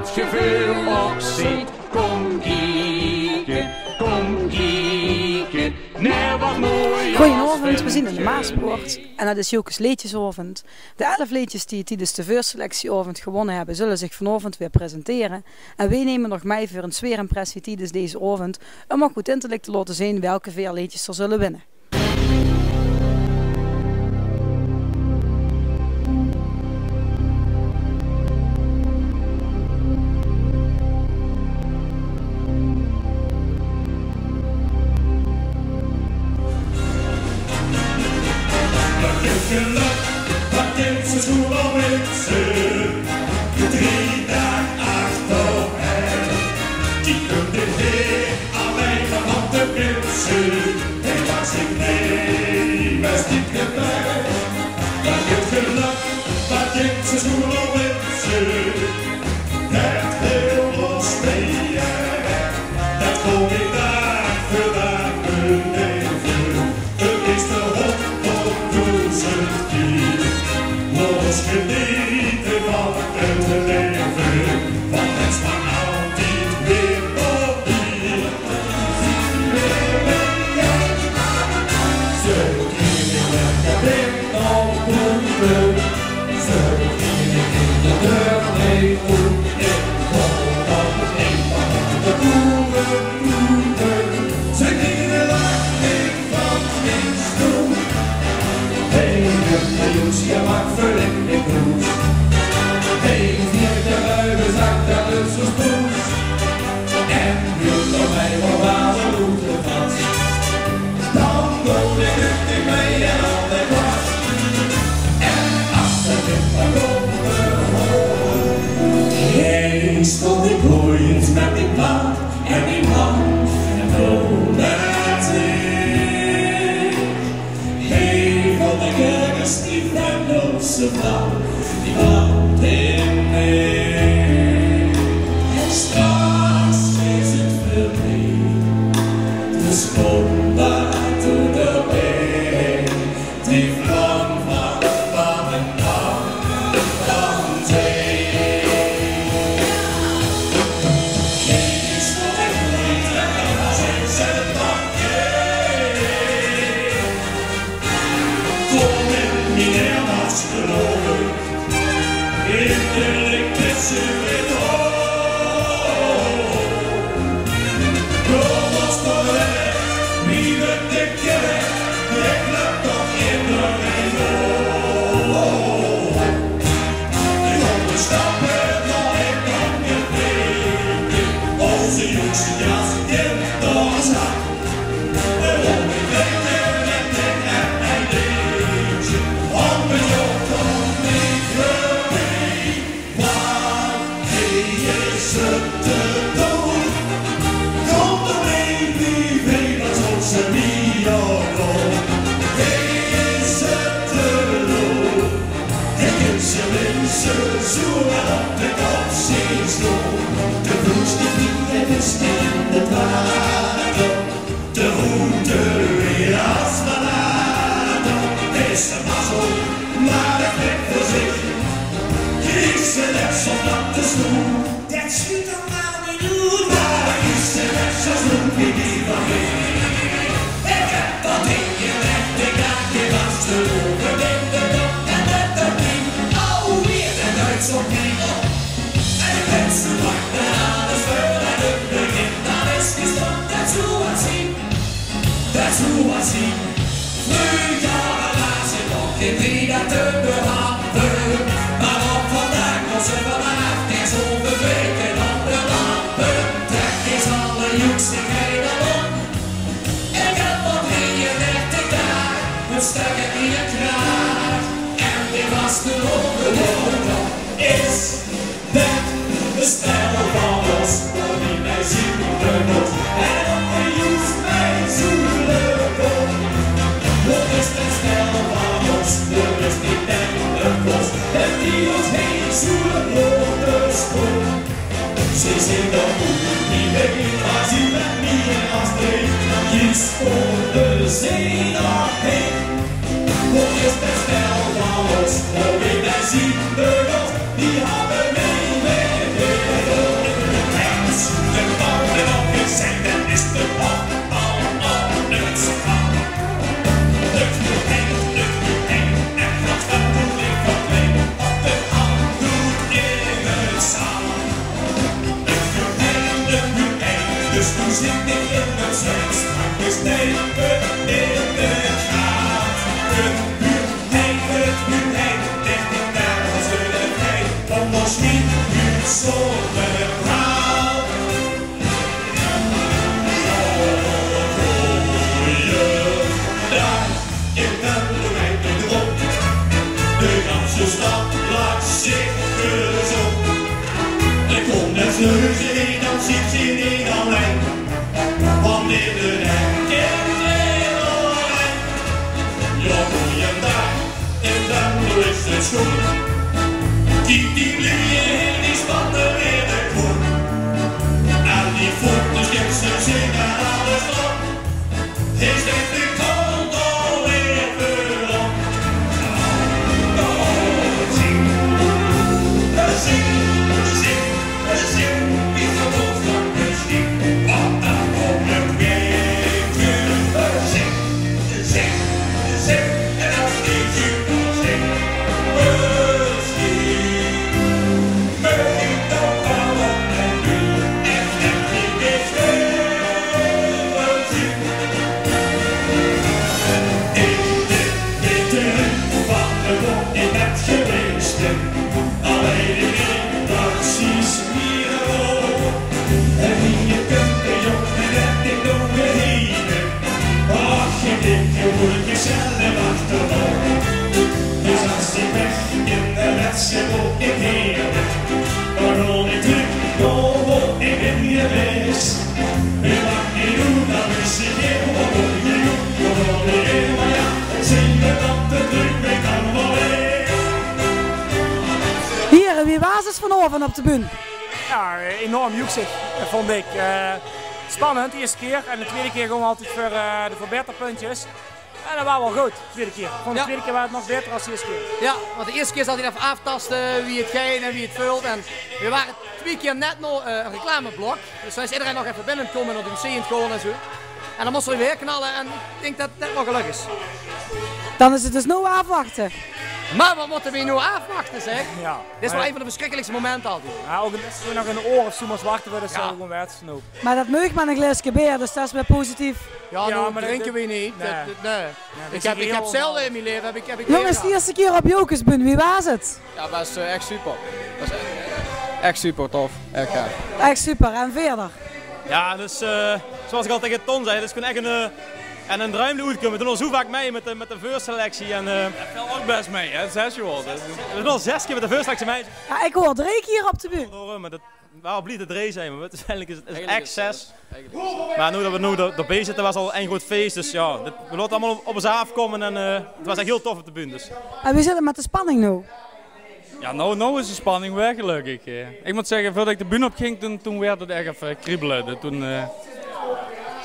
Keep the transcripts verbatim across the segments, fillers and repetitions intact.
Geveul op ziet, kom kieke, kom kieke. Nae, wat mooi. Goojenaovend, we zien in de Maaspoort en det is Joke's Leedjesaovend. De elf leedjes die tiedes de veurselectieaovend gewonne hebbe, zulle zich vanaovend weer presentere. En weej neme nog mei veur ein sfeerimpressie tiedes deze aovend, um ouch good in te lik te laote zeen welke veer leedjes d'r zulle winne. Drie daag achter ein. Die kump de heer allein mer van de pinse. Hae waas in nemes neet mie bie. Mer 't gelök, wat geit ze zoe al winse. Het heel ons mee, det kom ik daag veur daag beleve. 't Is de honderddoezend kier. Laot ós genete van 't laeve, want 't is mer altied weer opniew. Ze klinke lekker binnen of boete. Ze klinke in de deur mee goed. Ik hoop dat het een van de boeren Ze kriege lach van mien stoel. Hey, de jongs, je maakt veur in de kroes. Hey, vier de ruime zak, dat is zo stoes. En wil nog mij wel water moeten vast. Dan doon ik het niet mee en al de klas. En als het in de kop Hey, stond ik ooit met die plaat en die man en blonde zee. Hey, van de kerkers die Venlose vrouw, die brandde in mee. Straks is het veur mij, dus kom daar toe de Die vlam van, van een brandend zee. Is voor het lied en als ik ze pak. Kom in mijn hermans geloven. In de elektrische beton. Door ons toilet, wie we de kerk, ik loop toch in de regel. Ik kom de stappen nog in de week. Onze jongste jas, kind, door de zaak. Ze zoeë op de kop zien stoel. De vroegste die het is in het water. De route weer als beladen. Deze mazzel, maar dat ligt voor zich. Griekse les op dat de stoel. Dat schuurt allemaal niet goed. Maar Griekse les als doen wie die van mij. Ik heb dat ding gelegd, ik raak je vast te lopen in de dop en met de pien. Oh, weer de Duits op die op. En ik ben zo bang dat alles weer aan het begin. Dat is gestopt, dat zo wat zien. Dat zo wat zien. Vreug jaren laat zit op geen drie dat te behappen. Maar op vandaag was er vanaf kerst overweken op de lampen. Trek is alle joeks de gele op. Ik heb al drieëndertig daag een stuk in je kraag. En die was de rode is. Bestel van ons, die mij zien de bot. En op de joes mij zoele bot. Dat is bestel van ons, dat is niet bij de bos. En die ons heen zoele bot. Ze zien dat goed, die weet, als die met mij als twee. Is voor de zee nog heen. Wat is bestel van ons, hoe in de zien de bot. Die hebben mee, mee, mee. Zo'n verhaal. Goeiedag, ik ben de wijk erop. De ganse stad laat zich gezond. Ik kom net neus, dan zit ze niet alleen. Wanneer de nek in de lijn. Ja, goeiedag. En dan is het schoon. Kiek die lieren, die spatten weer de koen. Al die foto's, die ze zingen, alles op. Is dit de kont alweer op? Zing, zing, zing, zing, is het ons dan misschien? Want dan komt het weer terug. Zing. Zing, zing, en als die zuur zing, misschien ben ik dan wel op en nu echt het niet meer zing. In de witte van de wolk in het gewesten, alleen in een precies hier. En hier komt de jongen en ik doe de hielen. Och, ik denk, je moet jezelf achterop. Dus als ik weg in de wedstrijd ook in heren, dan wil ik terug, dan wil ik in je wees. We maken niet doen, dan is ik heel wat op je doen. Dan wil ik heel, maar ja, zien we dat de druk weer kan wel weer. Hiere, wie waas 't vanaovend op de bühne? Ja, eh, enorm joeksig, eh, vond ik. Eh, spannend, de eerste keer. En de tweede keer gewoon altijd voor, eh, de verbeterpuntjes. En dat was wel goed, de tweede keer. Ik vond de tweede keer was het nog beter als de eerste keer. Ja, want de eerste keer zat hij even af te tasten wie het geit en wie het veult. En we waren twee keer net nog, eh, een reclameblok. Dus dan is iedereen nog even binnengekomen en op de wc aan het gaan en zo. En dan moesten we weer knallen en ik denk dat dat wel gelukt is. Dan is het dus nu afwachten. Maar wat moeten we nu afwachten, zeg? Ja. Dit is wel een van de verschrikkelijkste momenten altijd. Ja, ook een, nog een oor of zo maar wachten we, dus zo gewoon wet snoep. Maar dat meug maar een glaasje beer, dus dat is weer positief. Ja, ja, nou, maar drinken we niet. Nee. Dat, dat, nee. Ja, ik heb, ik heb zelden in mijn leven heb ik, heb ik Jongens, de eerste keer op Jocusbühne, wie was het? Ja, was, eh, echt super. Was echt, echt super tof. Echt gaaf. Echt super. En verder? Ja, dus, eh, zoals ik al tegen Ton zei, het is gewoon echt een, eh, en een druimde oetkomen. We doen al zo vaak mee met de, met de voorselectie. En, eh, dat valt ook best mee, hè? Zes jaar. We doen al zes keer met de voorselectie mee. Ja, ik hoor drie keer op de bühne. Door, maar dat, wel blij dat drie zijn, maar uiteindelijk is het, is het echt zes. Maar nu dat we nu er, erbij zitten, was al een groot feest. Dus ja, dit, we laten allemaal op, op ons afkomen en, eh, het was echt heel tof op de bühne. Dus. En wie zit het met de spanning nu? Ja, nou, nou is de spanning weg, gelukkig. Eh. Ik moet zeggen, voordat ik de bühne op ging, toen, toen werd het echt even kriebelen. Toen, eh,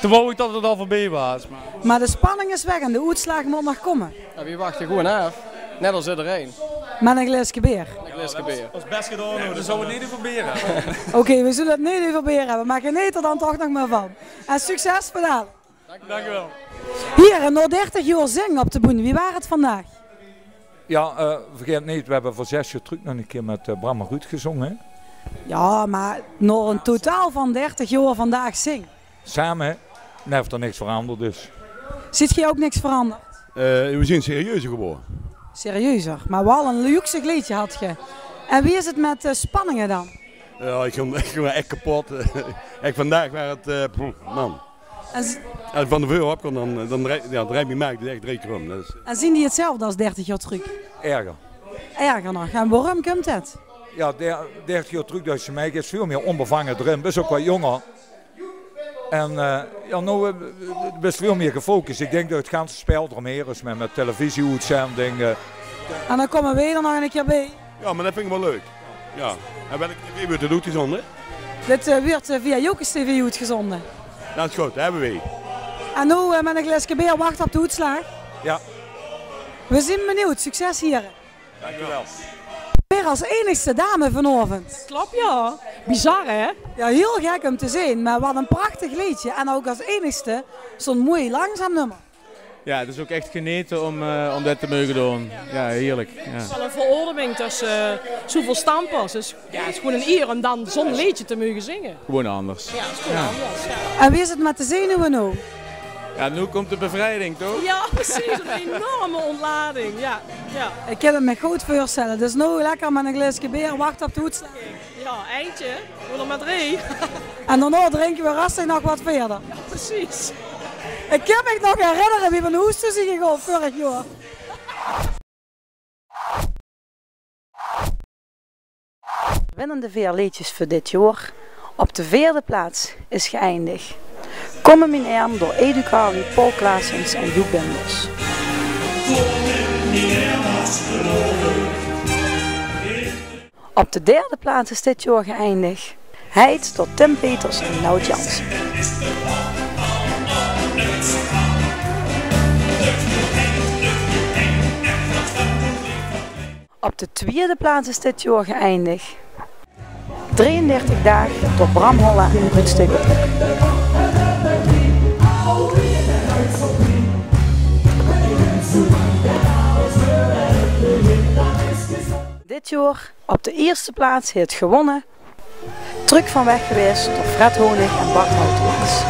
toen wou ik dat het al voorbij was. Maar Maar de spanning is weg en de oetslaag moet nog komen. Ja, we wachten gewoon af. Net als iedereen. Met een glaasje beer. Een glaasje beer. Ons best gedaan, hoor. We zouden het niet over beer hebben. Oké, we zullen het niet over beer hebben, maar geniet er dan toch nog maar van. En succes vandaag. Dank u wel. Hier, en na dertig jaar zingen op de bühne, wie was het vandaag? Ja, eh, vergeet niet, we hebben voor zes jaar terug nog een keer met, eh, Bram en Ruud gezongen, hè? Ja, maar na een totaal van dertig jaar vandaag zingen. Samen, hè? Nee, heeft er niks veranderd, dus. Ziet gij ook niks veranderd? Eh, we zijn serieuzer geworden. Serieuzer, maar wel een luxe gleedje had ge. En wie is het met, eh, spanningen dan? Ja, ik ben, ik ben echt kapot. Echt, vandaag was het, eh, pff, man. En z- Als ik van tevoren op kon, dan, dan draai, ja, draai ik mijn maag echt drie keer om. Dat is En zien die hetzelfde als dertig jaar terug? Erger. Erger nog. En waarom komt het? Ja, der-, dertig jaar terug, dat is mij is veel meer onbevangen erin. Best ook wat jonger. En, eh, ja, nou, eh, best veel meer gefocust. Ik denk dat het ganse spel eromheen is met, met televisie-uitzendingen. En dan komen we er nog een keer bij. Ja, maar dat vind ik wel leuk. Ja. En welke tv wordt er uitgezonden? Dit, eh, wordt, eh, via Jocus T V uitgezonden. Dat is goed, dat hebben we. En nu, eh, met een glaasje beer wachten op de uitslag. Ja. We zijn benieuwd. Succes hier. Dank u wel. Weer als enigste dame vanavond. Klopt, ja. Bizar, hè? Ja, heel gek om te zien, maar wat een prachtig leedje. En ook als enigste zo'n mooi langzaam nummer. Ja, het is ook echt genieten om, eh, om dit te mogen doen. Ja, heerlijk. Ja. Het is wel een verademing tussen, eh, zoveel stampers. Dus ja, het is gewoon een eer om dan zo'n leedje te mogen zingen. Gewoon anders. Ja, het is gewoon anders. Ja. En wie is het met de zenuwen nu? Ja, nu komt de bevrijding, toch? Ja, precies. Een enorme ontlading. Ja, ja. Ik kan het me goed voorstellen. Dus nu lekker met een glaasje beer wachten op de uitslag. Ja. Eintje, veer höbbe d'r mer drie. En daonao drinke veer rustig nog get wiejer. Precies. Ich kin mich nog herinnere wie veer nao hoes toe zeen gegange vörig jaor. Winnende veer leedjes veur dit jaor. Op de veerde plaats is geëindig Kom in mien erm door Educarli, Paul Claessens en Joep Bindels. Op de derde plaats is dit jaor geëindig Heid door Tim Peters en Nout Jansen. Op de twiede plaats is dit jaor geëindig Drieëndertig daag door Bram Holla en Ruud Stekelbroek. Dit jaor op de ierste plaats haet gewónne Trök van weg gewaes door Fred Honig en Bart Houtenaars.